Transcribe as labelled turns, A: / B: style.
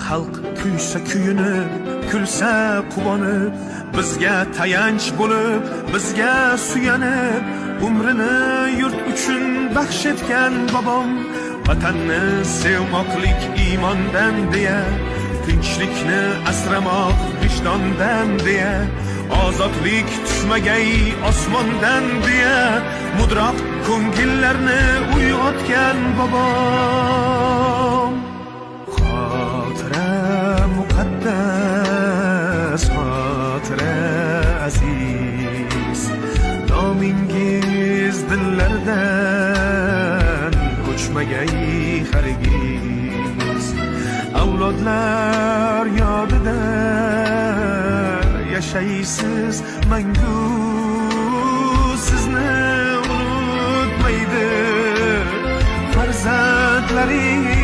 A: Xalq kuysa kuyinib, kulsa quvonib, bizga tayanch bo'lib, bizga suyanib, umrini yurt uchun baxsh etgan bobom. Vatanni sevmoqlik iymondan deya, tinchlikni asramoq vijdondan deya, ozodlik tushmagay osmondan deya, mudroq ko'ngillarni uyg'otgan bobom. Xotira muqaddas, xotira aziz, nomingiz dillardan o'chmagay hargiz. Avlodlar yodida yashaysiz mangu, sizni unutmaydi farzandlaringiz.